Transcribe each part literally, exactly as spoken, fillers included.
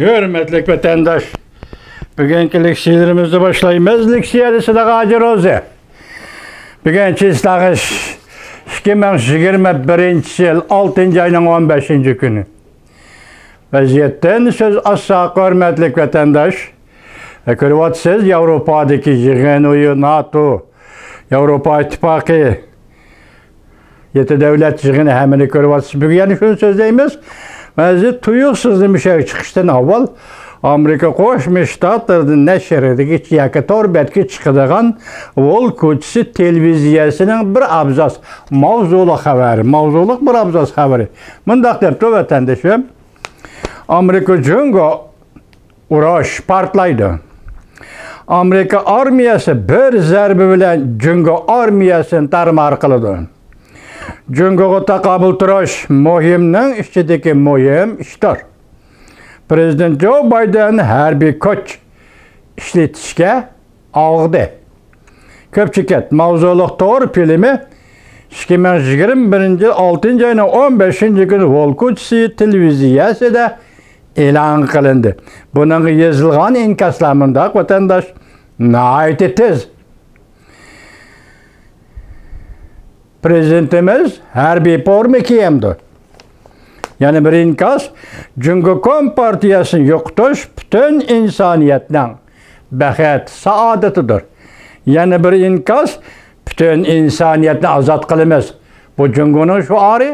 ھۆرمەتلىك ۋەتەنداش، بۈگۈنكى لېكسىيەلىرىمىزنى باشلايمىز. لېكسىيەدە سىلەرگە ھاجى روزى. بۈگۈن چىسلاغىش ئىككى مىڭ يىگىرمە بىرىنچى يىل ئالتىنچى ئاينىڭ ئون بەشىنچى كۈنى. ۋەزىيەتتىن سۆز ئاچساق، ھۆرمەتلىك ۋەتەنداش، كۆرۈۋاتىسىز، ياۋروپادىكى يىغىن ئۇيۇ، ناتو، ياۋروپا ئىتتىپاقى، يەتتە دۆلەت يىغىنى، ھەممىنى كۆرۈۋاتىسىز. بۈگۈن يەنە شۇنى سۆزلەيمىز. مەن ھازىر تۇيۇقسىزلا مۇشۇ چىقىشتىن ئاۋۋال ئامېرىكا قوشما شتاتلىرىدا نەشرىدىكى ياكى تور بەتكە چىقىدىغان ۋول كوچىسى تېلېۋىزىيەسىنىڭ بىر ئابزاس ماۋزۇلۇق خەۋىرى، ماۋزۇلۇق بىر ئابزاس خەۋىرى مۇنداق دەپتۇ، ۋەتەندىشىم. ئامېرىكا جۇڭگو ئۇرۇش پارتلايدۇ. ئامېرىكا ئارمىيەسى بىر زەربە بىلەن جۇڭگو ئارمىيەسىنى تارمار قىلىدۇ. جۇڭگوغا تاقابىل تۇرۇش مۇھىمنىڭ ئىچىدىكى مۇھىم ئىشتۇر. پىرېزىدېنت جو بايدېن ھەربىي كۈچ ئىشلىتىشكە ئاغدى. كۆپچىكەت ماۋزۇلۇق تور فىلىمى ئىككى مىڭ يىگىرمە بىرىنچى يىل ئالتىنچى ئاينىڭ ئون بەشىنچى كۈنى ۋول كوچىسى تېلېۋىزىيەسىدە ئېلان قىلىندى. بۇنىڭغا يېزىلغان ئىنكاسلار مۇنداق، ۋەتەنداش، ناھايىتى تېز. پىرېزىدېنتىمىز ھەربىي فورما كىيەمدۇ؟ يەنە بىر ئىنكاس، جۇڭگو كومپارتىيەسىنى يوقىتىش پۈتۈن ئىنسانىيەتنىڭ بەخت سائادىتىدۇر. يەنە بىر ئىنكاس، پۈتۈن ئىنسانىيەتنى ئازاد قىلىمىز. بۇ جۇڭگونىڭ شوئارى،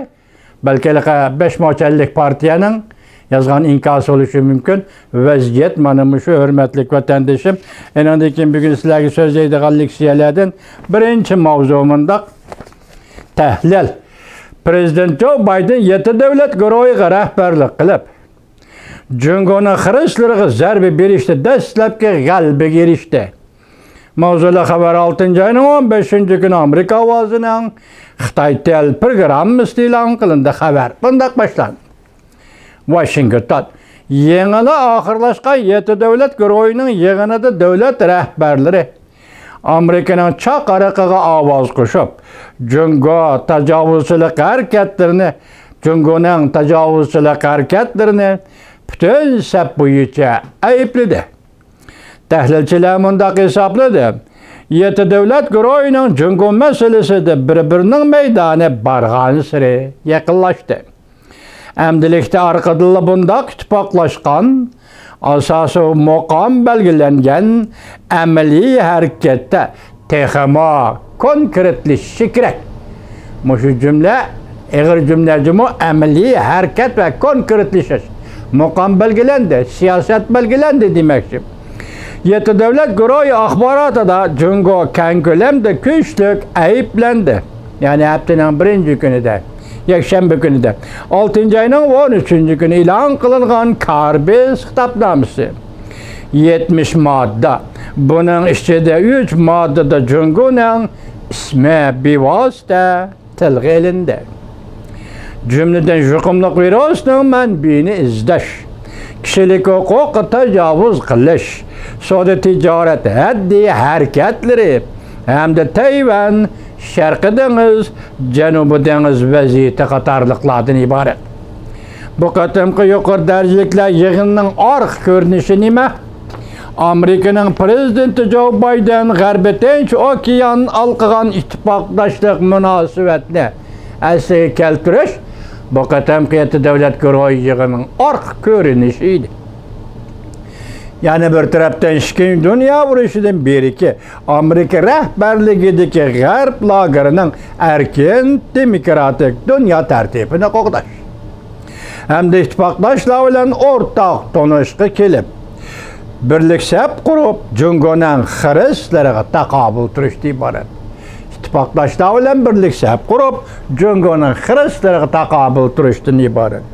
بەلكى ھېلىقى بەش موچەنلىك پارتىيەنىڭ يازغان ئىنكاسى بولۇشى مۇمكىن. ۋەزىيەت مانا مۇشۇ، ھۆرمەتلىك ۋەتەندىشىم. ئېنىڭدىن كېيىن بۈگۈن سىلەرگە سۆزلەيدىغان لېكسىيەلەردىن بىرىنچى ماۋزۇ مۇنداق. تەھلىل. پىرېزىدېنت جو بايدېن يەتتە دۆلەت گۇرۇھىغا رەھبەرلىك قىلىپ، جۇڭگونىڭ خىرىسلىرىغا زەربە بېرىشتە دەسلەپكى غەلىبىگە ئېرىشتى. ماۋزۇلۇق خەۋەر ئالتىنچى ئاينىڭ ئون بەشىنچى كۈنى ئامېرىكا ئاۋازىنىڭ خىتاي تېل پروگراممىسىدا ئېلان قىلىندى. خەۋەر مۇنداق باشلاندى. ۋاشىنگتون. يېڭىلا ئاخىرلاشقان يەتتە دۆلەت گۇرۇھىنىڭ يىغىنىدا دۆلەت رەھبەرلىرى ئامېرىكىنىڭ چاق ھارىقىغا ئاۋاز قوشۇپ، جۇڭگو تاجاۋۇزچىلىق ھەرىكەتلىرىنى، جۇڭگونىڭ تاجاۋۇزچىلىق ھەرىكەتلىرىنى پۈتۈن سەپ بويىچە ئەيىبلىدى. تەھلىلچىلەر مۇنداق ھېسابلىدى، يەتتە دۆلەت گۇرۇھىنىڭ جۇڭگو مەسىلىسىدە بىر-بىرىنىڭ مەيدانى بارغانسېرى يېقىنلاشتى. ئەمدىلىكتە ئارقىدىنلا بۇنداق ئىتتىپاقلاشقان ئاساسىي مۇقام بەلگىلەنگەن ئەمەلىي ھەرىكەتتە تېخىمۇ كونكرېتلىشىشى كېرەك. مۇشۇ جۈملە ئېغىر جۈملە جۇمۇ، ئەمەلىي ھەرىكەت ۋە كونكرېتلىشىش. مۇقام بەلگىلەندى، سىياسەت بەلگىلەندى دېمەكچى. يەتتە دۆلەت گۇرۇھى ئاخباراتىدا جۇڭگو كەڭ كۆلەمدە كۈچلۈك ئەيىبلەندى. يەنى ھەپتىنىڭ بىرىنچى كۈنىدە، يەكشەنبە كۈنىدە، ئالتىنچى ئاينىڭ ئون ئۈچىنچى كۈنى ئېلان قىلىنغان كاربىس خىتابنامىسى. يەتمىش ماددا. بۇنىڭ ئىچىدە ئۈچ ماددىدا جۇڭگونىڭ ئىسمى بىۋاسىتە تىلغا ئېلىندى. جۈملىدىن يۇقۇملۇق ۋىرۇسنىڭ مەنبىيىنى ئىزدەش، كىشىلىك ھوقۇققا تاجاۋۇز قىلىش، سودا تىجارەت ھەددى ھەرىكەتلىرى ھەمدە تەيۋەن، شەرقىي دېڭىز، جەنۇبىي دېڭىز ۋەزىيىتى قاتارلىقلاردىن ئىبارەت. بۇ قېتىمقى يۇقىرى دەرىجىلىكلەر يىغىنىنىڭ ئارقا كۆرۈنۈشى نېمە؟ ئامېرىكىنىڭ پىرېزىدېنتى جو بايدېن غەربىي تىنچ ئوكيان ھالقىغان ئىتتىپاقداشلىق مۇناسىۋەتنى ئەسلىگە كەلتۈرۈش بۇ قېتىمقى يەتتە دۆلەت گۇرۇھى يىغىنىنىڭ ئارقا كۆرۈنۈشى ئىدى. يەنە بىر تەرەپتىن، ئىككىنچى دۇنيا ئۇرۇشىدىن بېرىكى ئامېرىكا رەھبەرلىكىدىكى غەرب لاگېرىنىڭ ئەركىن دېموكراتىك دۇنيا تەرتىپىنى قوغداش ھەمدە ئىتتىپاقداشلار بىلەن ئورتاق تونۇشقا كېلىپ، بىرلىك سەپ قۇرۇپ، جۇڭگونىڭ خىرىسلىرىغا تاقابىل تۇرۇشتىن ئىبارەت. ئىتتىپاقداشلار بىلەن بىرلىك سەپ قۇرۇپ، جۇڭگونىڭ خىرىسلىرىغا تاقابىل تۇرۇشتىن ئىبارەت.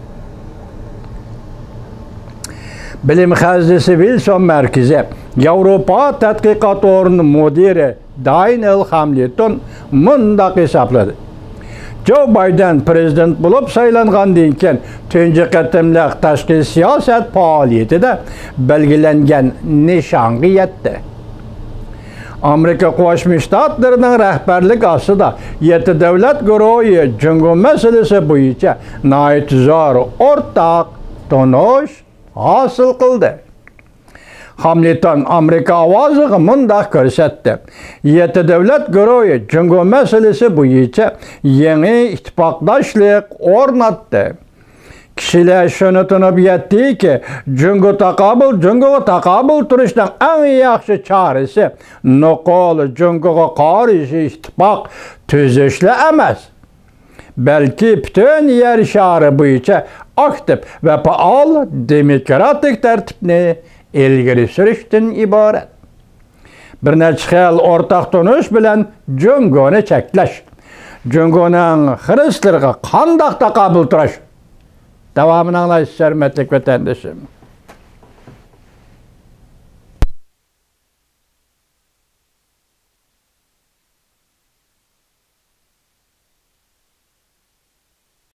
بىلىم خەزنىسى ۋىلسون مەركىزى ياۋروپا تەتقىقات ئورنى مۇدىرى دانىيېل خامىلتون مۇنداق ھېسابلىدى. جو بايدېن پىرېزىدېنت بولۇپ سايلانغاندىن كېيىن تۇنجى قېتىملىق تاشقى سىياسەت پائالىيىتىدە بەلگىلەنگەن نىشانغا يەتتى. ئامېرىكا قوشما شتاتلىرىنىڭ رەھبەرلىكى ئاستىدا يەتتە دۆلەت گۇرۇھى جۇڭگو مەسىلىسى بويىچە ناھايىتى زور ئورتاق تونۇش ھاسىل قىلدى. خاملېتان ئامېرىكا ئاۋازىغا مۇنداق كۆرسەتتى: يەتتە دۆلەت گۇرۇھى جۇڭگو مەسىلىسى بويىچە يېڭى ئىتتىپاقداشلىق ئورناتتى. كىشىلەر شۇنى تونۇپ يەتتىكى، جۇڭگو تاقابىل، جۇڭگوغا تاقابىل تۇرۇشنىڭ ئەڭ ياخشى چارىسى نوقۇل جۇڭگوغا قارشى ئىتتىپاق تۈزۈشلا ئەمەس، بەلكى پۈتۈن يەر شارى بويىچە ئاكتىپ ۋە پائال دېموكراتىك تەرتىپنى ئىلگىرى سۈرۈشتىن ئىبارەت. بىر نەچچە خىل ئورتاق تونۇش بىلەن جۇڭگونى چەكلەش، جۇڭگونىڭ خىرىسلىرىغا قانداق تاقابىل تۇرۇش؟ داۋامىنى ئاڭلايسىز، ھۆرمەتلىك ۋەتەندىشىم.